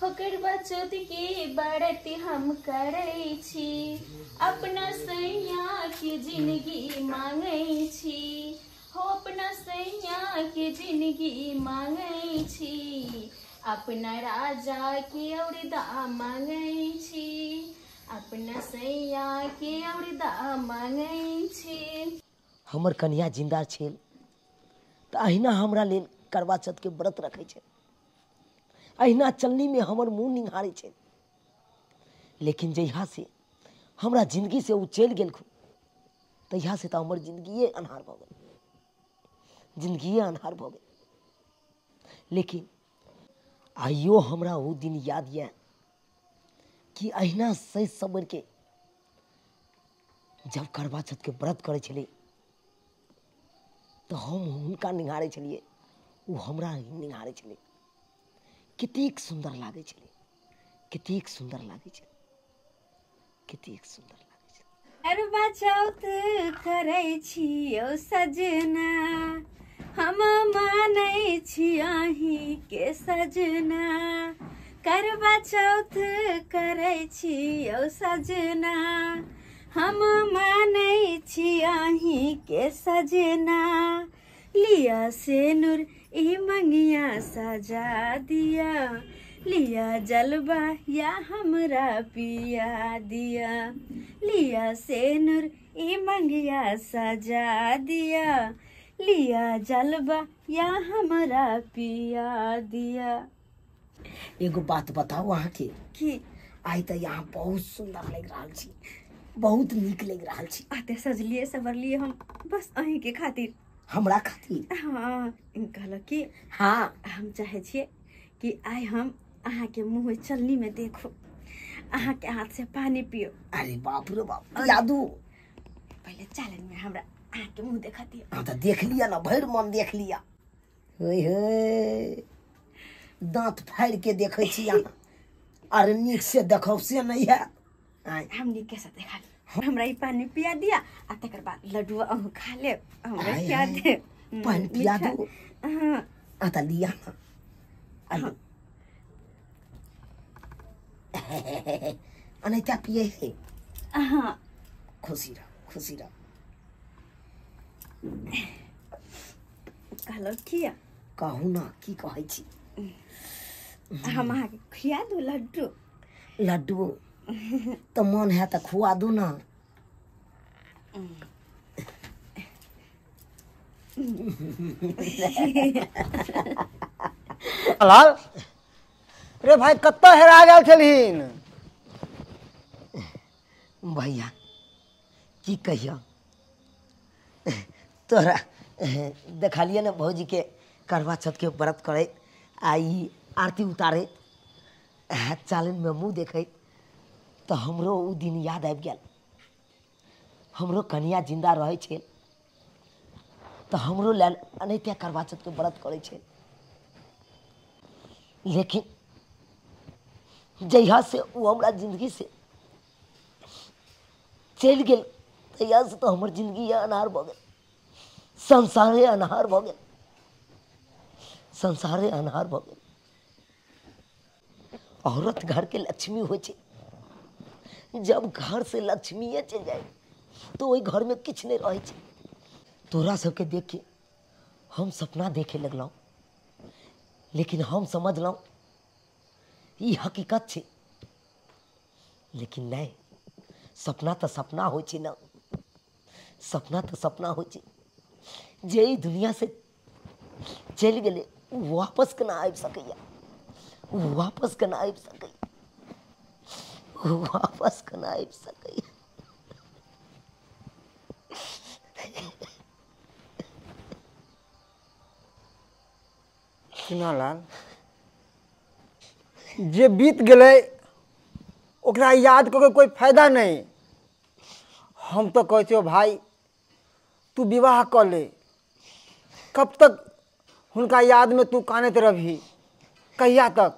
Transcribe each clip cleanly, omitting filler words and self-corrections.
हो करवा चौथ के व्रत हम करै छी, अपना सैया के जिंदगी मांगै छी, हो अपना सैया के जिंदगी मांगै छी, अपना राजा के औरदा मांगै छी, अपना सैया के औरदा मांगै छी। हमर कन्या जिंदा छल तऽ अहिना हमरा लेल करवा चौथ के व्रत रखै छै, अहिना चलनी में हमर मुँह निहारै छै। लेकिन जहिया से हमरा जिंदगी से ओ चलि गेलखुन तहिया से तऽ हमर जिंदगिए अन्हार भऽ गेल, जिंदगिए अन्हार भऽ गेल। लेकिन आइयो हमरा ओ दिन याद यऽ कि अहिना सहि सबर के जब करवा चौथ के व्रत करै छलियै तऽ हम हुनका निहारै छलियै, ओ हमरा निहारै छलै। कतेक सुन्दर लागै छलै, कतेक सुन्दर लागै छलै, कतेक सुन्दर लागै छलै। करवा चौथ करै छी ओ सजना, हम मानै छी अहीं के सजना। करवा चौथ करै छी ओ सजना, हम मानै छी अहीं के सजना। लिया सेनुर ई मंगिया सजा दिया, लिया जलवा या हमरा पिया दिया। लिया सेनुर ई मंगिया सजा दिया, लिया जलवा या हमरा पिया दिया। एगो बात बताउ अहाँके की? आइ तऽ यहाँ बहुत सुन्दर लागि रहल छी, बहुत नीक लागि रहल छी। आते सजलिए सवरलिए हम बस अहीं के खातिर। हमरा खातिर? हाँ, कहलक कि हाँ हम चाहे छियै कि आइ हम अहाँ के मुँह चलनी में देखो, अहाँ के हाथ से पानी पियो। अरे बाप रे बाप, पिया दू। पहले चालन में हमरा अहाँ के मुँह देखा दियो। हाँ तो देख लिया ना, भरि मन देख लिया। हे हे दांत फाड़ के देखै छी अहाँ। अरे नीक से देखौ से नहीं है। हम नीक से देखा, हमरा ई पानी पिया दिया आ तकर बाद लड्डू अहूँ खा लेब, हमरा खिया देब। पानी पिया दू? हाँ। आ तऽ लिया ना। अनैता पिए है। हाँ। खुशी रह, खुशी रह। कहलहुँ किया? कहू ना, की कहै छी? हम अहाँके खिया दू लड्डू? लड्डू तऽ मन है तऽ खुआ दू ना। लाल रे भाई, कतऽ हेरा गेल छलहिन? भैया की कहियो, तोरा देखलियै ने भौजी के करवा चौथ के व्रत करे आ ई आरती उतारे, चालन में मुँह देखे तऽ हमरो ओ दिन याद आबि गेल। हमरो कनिया जिंदा रहै छै तऽ हमरो लेल अनैते करवा चौथ के व्रत करै छै। लेकिन जहिया से ओ हमरा जिंदगी से चलि गेल तहिया से तऽ हमर जिंदगी अन्हार भऽ गेल, संसारे अन्हार भऽ गेल, संसारे अन्हार भऽ गेल। औरत घर के लक्ष्मी होइ छै, जब घर से लक्ष्मीए चलि जाय तो ओहि घर में किछु नहीं रहै छै। तोरा सबके देख के हम सपना देखे लगलहुँ, लेकिन हम समझलहुँ ई हकीकत छै। लेकिन नहीं, सपना तऽ सपना होइ छै ना, सपना तऽ सपना होइ छै। जे ई दुनिया से चलि गेलै ओ वापस केना आबि सकैया, ओ वापस केना आबि सकैया, ओ वापस केना आबि सकैया। सुना लाल, जे बीत गेलै ओकरा याद कऽ के कोई फायदा नहीं। हम तो कहै छियौ भाई, तू विवाह कऽ ले। कब तक हुनका याद में तू कानैत रहबही? कहिया तक?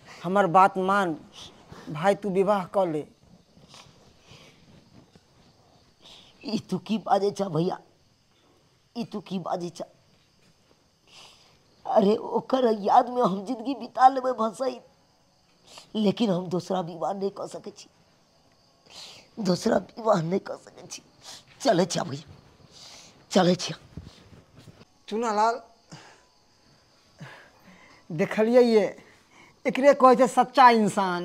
हमर बात मान भाई, तू विवाह कऽ ले। ई तू की बाजै छ भैया, ई तू की बाजै छ? अरे ओकर याद में हम जिंदगी बिता लेबै भसई, लेकिन हम दोसरा विवाह नहीं कर सकै छी, दोसरा विवाह नहीं कर सकै छी। चलै छी भैया, चलै छी। चुनालाल देखलिए ये एकरे कहै छै सच्चा इंसान।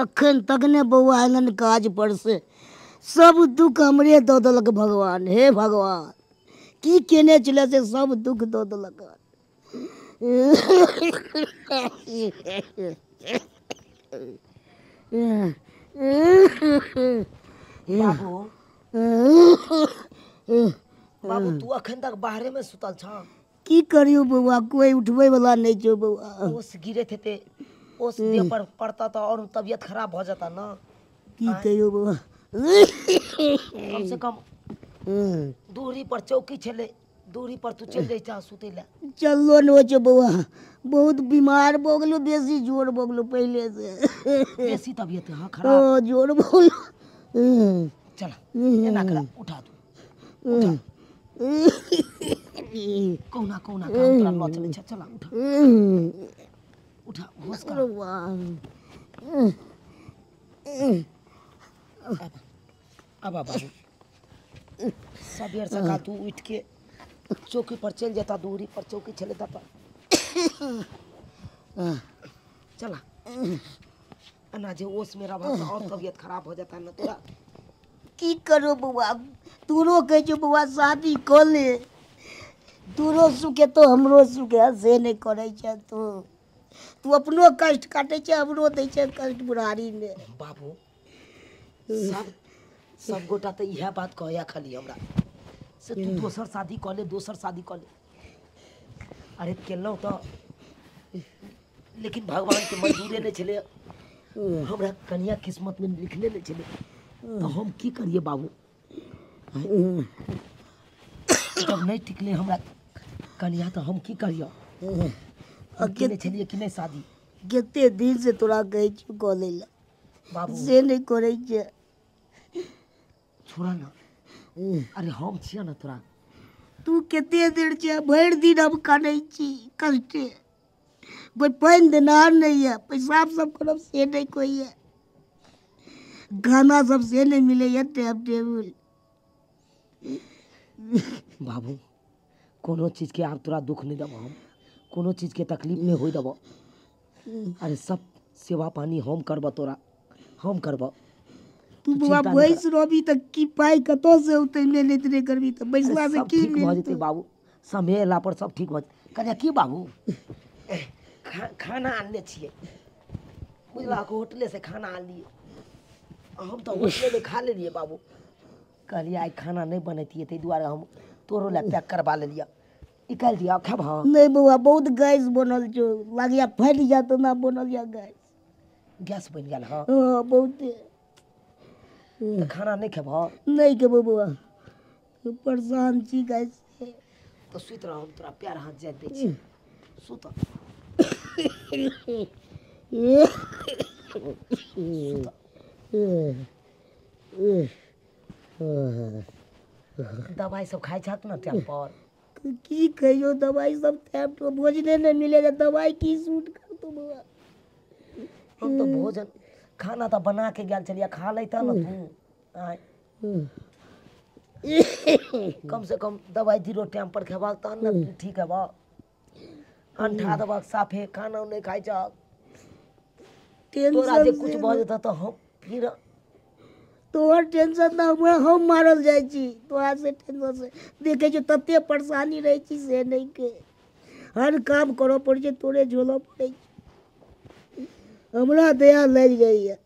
अखन तक ने बौआ एलन काज पर से सब दुख हमरे दऽ देलक भगवान। हे भगवान की केने छलै से सब दुख दऽ देलक। बाबू बाबू तू अखन तक बाहरे में सुतल छ? की करियो बौआ, कोई उठबै वाला नहीं छौ बौआ। ओस गिरे थे ते ओस देह पर पड़ता तो और तबियत खराब हो जाता ना। की कहियो बौआ, कम से कम दूरी पर चौकी छले, दूरी पर तू चल जैता सुतै ला। चललो न होइ छौ बौआ, बहुत बीमार भऽ गेलो, बेसी जोर भऽ गेलो पहिले से। बेसी तबियत हाँ खराब। ओ जोर भऽ गेलो। चल एना करा, उठा तू, उठा। कहुना कहुना काम तोरा लऽ चलै छै। चला उठा उठा, होश कर। अब बाबू सबेर सकाल तू उठ के चौकी पर चल जाता, दूरी पर चौकी चले जाता। चला अना जे ओस मेरा भात और तबियत खराब हो जाता ना तोरा। की करो बौआ, तोरो कहै छौ बौआ शादी कऽ ले, तोरो सुख हेतौ हमरो सुख है, से नहि करै छै तू। तू अपनो कष्ट काटै छै, हमरो दै छै कष्ट बुढ़ारी में। बाबू सब गोटा तो इएह बात कहया खाली हमरा से, तू दोसर शादी कऽ ले, दोसर शादी कऽ ले। अरे केलहुँ तो, लेकिन भगवान के मंजूरे नहीं छलै, हमरा कनिया किस्मत में लिखले नहीं छलै, तो हम की करिए बाबू। जब नहीं टिकले हमरा कनिया तो हम की करिए? केने छलिए कि नहीं शादी? कते दिन से तोरा कहै छियौ कऽ लै ला बाबू, से नहीं करै छै। छोड़ा ना, अरे हम छियै ना तोरा। तू कते देर छै, भरि दिन हम कानै छी कष्टे, कोई पानि देनार नहीं है, पेशाब सब करब से नहीं कोई है, खाना सब से नहीं मिले है टाइम टेबुल। बाबू कोनो चीज के आब तोरा दुख नहीं देबो हम, कोनो चीज के तकलीफ नहीं होई देबो। अरे सब सेवा पानी हम करबो तोरा, हम करबो। तू बौआ बैस रहबी तऽ की पाइ कतऽ से औतै, मेहनत नहि करबी तऽ बैसला से की ठीक भऽ जेतै बाबू, समय एला पर सब ठीक भऽ जेतै। कनिया की बाबू खाना आनने छियै बुझलक, होटले से खाना आनलियै हम, तऽ होटलेमे खा लेलियै बाबू। कहलियै आइ खाना नहि बनैतियै ताहि दुआरे हम तोरो लए पैक करबा लेलियै। निकालि दिअ खेबह? नहि बौआ, बहुत गैस बनल छौ, लागैया फटि जायत ओना बनल यऽ गैस। गैस बनि गेल? हँ बहुते। खाना नहीं खेबह? नहीं खेबो बौआ, परेशान छी गैस से। तो सुति रह, हम तोरा पैर हाथ जाइत दै छी, सुत। दवाई सब खाइ छत ना टाइम पर? की कहियो, दवाई सब टाइम पर भोजने नहीं मिले, दवाई की सूट करतो बौआ। हम तो भोजन खाना तो बना के गेल छलियै, खा लैता ना तू। आय कम से कम दवाई जीरो टाइम पर खेबाक तहन ना तू ठीक हेबह। अंठा देबक साफे, खाना नहीं खाइ छह, तोरा जे कुछ भऽ जेतऽ तऽ हम फिर तोहर टेंशन ना हम मारल जाइ छी तोरा से टेंशन से। देखै छियौ तते परेशानी रहै छी से नहीं के, हर काम करऽ पड़ै छै, तोरे झोलऽ पड़ै छै, हमरा दया लागि जाइए।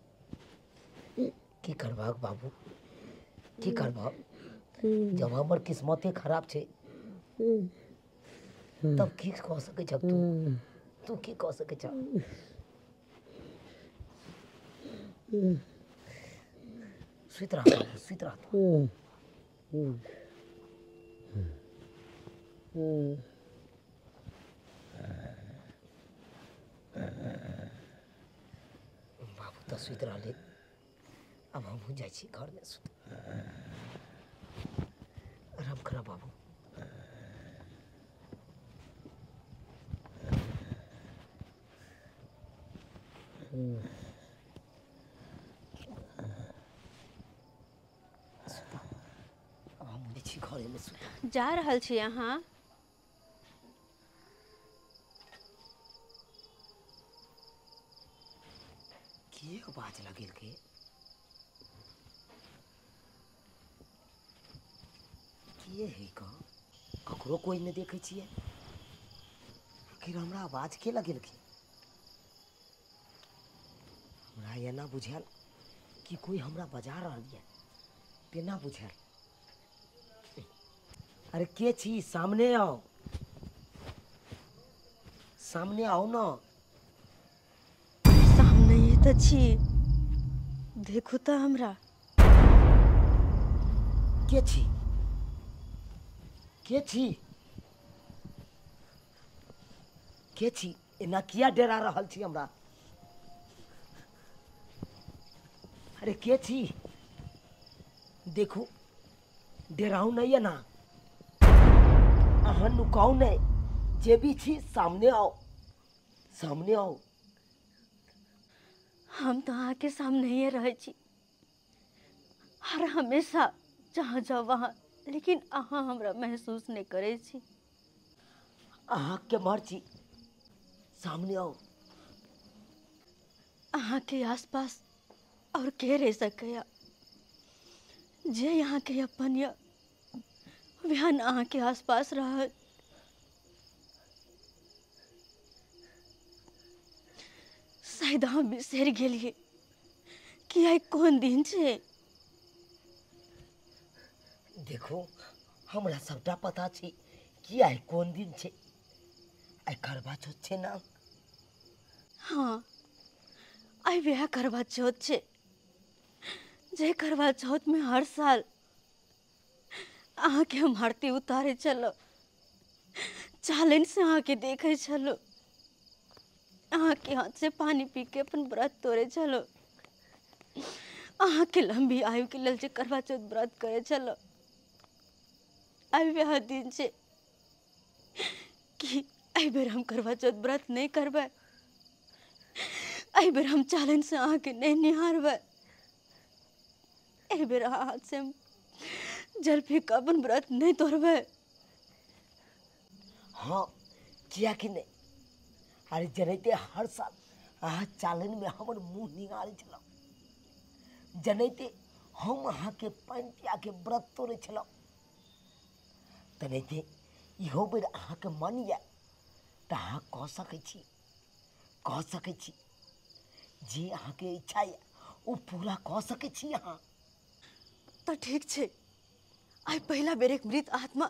की करबहक बाबू, की करबहक, जब हमर किस्मते खराब छै तब की कऽ सकै छह तू, तू की कऽ सकै छह? सुति रह बाबू, सुति रह। बाबू तऽ सुति रहलै, अब हमहूँ जाइ छी घरमे सुत। आराम कर बाबू। हम छी घरे में सुतब। जा रहल छी अहाँ? के आवाज लगेल के? के है का? ककरो कोई नहीं देखे छियै। आखिर हमरा आवाज के लगेल के? हमरा एना बुझायल कि कोई हमरा बजा रहल ये, तेना बुझायल। अरे के छी? सामने आओ, सामने आओ ना। सामने ये तो छी, देखो तो हमरा। के छी? के छी? के छी? एना किया डरा रहल छी हमरा? अरे के छी? देखू, डराऊ नहीं है ना, अहाँ नुकाऊ नहीं, जे भी छी सामने आओ, सामने आओ। हम तो अहाँ के सामने ही रहे छी हर हमेशा, जहाँ जाओ वहाँ, लेकिन अहाँ हमरा महसूस नहीं करे छी। अहाँ के मर्जी, सामने आओ। अहाँ के आसपास और के रह सकैया? जे यहाँ के अपन या वह न अहाँ के आसपास रहत। शायद हम बिसरि गेलियै कि आइ कोन दिन छै। देखो, हमरा सबटा पता छै कि आइ कोन दिन छै। आइ करवा चौथ छै ना? हाँ, आइ वएह करवा चौथ छै जे करवा चौथ में हर साल अहाँके हम आरती उतारे छलहुँ, चालनि से अहाँके देखै छलहुँ, अहाँके हाथ से पानी पी के अपन व्रत तोड़े छलहुँ, अहाँके लम्बी आयु के लेल जे करवा चौथ व्रत करै छलहुँ। आइ वएह दिन छै कि एहि बेर हम करवा चौथ व्रत नहि करबै, एहि बेर हम चालनि से अहाँके नहि निहारबै, एहि बेर अहाँ हाथ से हम जल पी कऽ अपन व्रत नहि तोड़बै। हाँ, किया कि नहीं? अरे जनैते हर साल अहाँ चालनि में हमर मुँह निहारै छलहुँ, जनैते हम अहाँके पानि पिया के व्रत तोड़ै छलहुँ, तेनाहिते इहो बेर अहाँके मन यऽ तऽ अहाँ कऽ सकै छी, कऽ सकै छी। जे अहाँके इच्छा यऽ ओ पूरा कऽ सकै छी अहाँ। तऽ ठीक छै, आइ पहिला बेर एक मृत आत्मा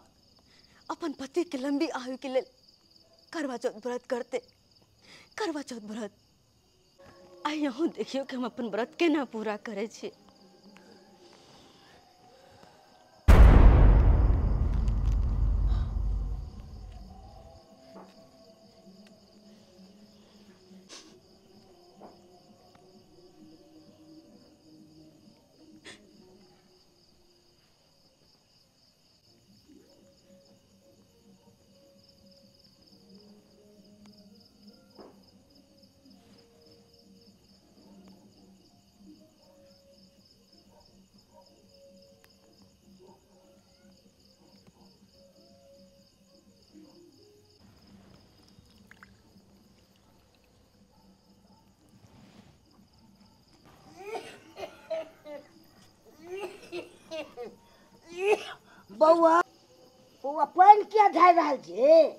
अपन पति के लंबी आयु के लेल करवा चौथ व्रत करते। करवा चौथ व्रत आइ अहूँ देखियौ कि हम अपन व्रत केना पूरा करै छी। बौआ, बौआ पानि किया झाड़ि रहल छै?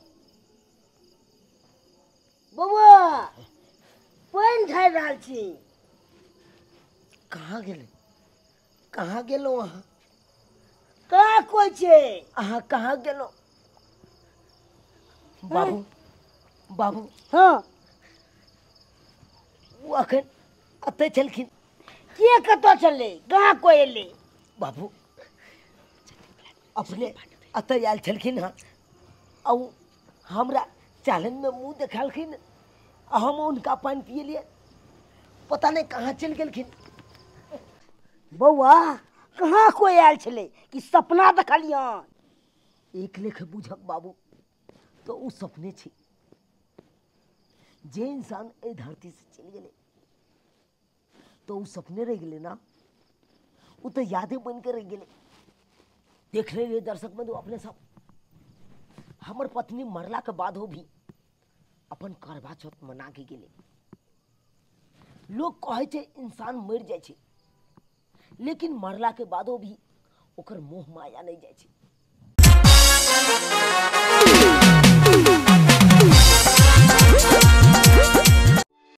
बौआ पानि झाड़ि रहल छी। कहाँ गेलै? कहाँ गेलहुँ अहाँ? कहाँ कोइ छै? अहाँ कहाँ गेलहुँ? बाबू, बाबू। हाँ, ओ अखन एतै छलखिन। के कतऽ छलै? कहाँ कोइ एलै? बाबू अपने एतऽ आयल छलखिन हँ, आ ओ हमरा चालनिमे मुँह देखेलखिन, आ हम हुनका पानि पिएलियै, पता नहि कहाँ चलि गेलखिन। बौआ कहाँ कोइ आयल छलै कि सपना देखलियन? एक लेखे बुझक बाबू तो ओ सपने छै। जे इंसान एहि धरती से चलि गेलै तो उ सपने रह गेलै ना, उ तो यादे बन के रह गेलै। देख ले रहे दर्शक बंधु अपने सब, हमर पत्नी मरला के बाद हो भी अपन करवा चौथ मना के गेलै। लोग कहै छै इंसान मरि जाइ छै, लेकिन मरला के बादो भी ओकर मोह माया नहीं जाइ छै।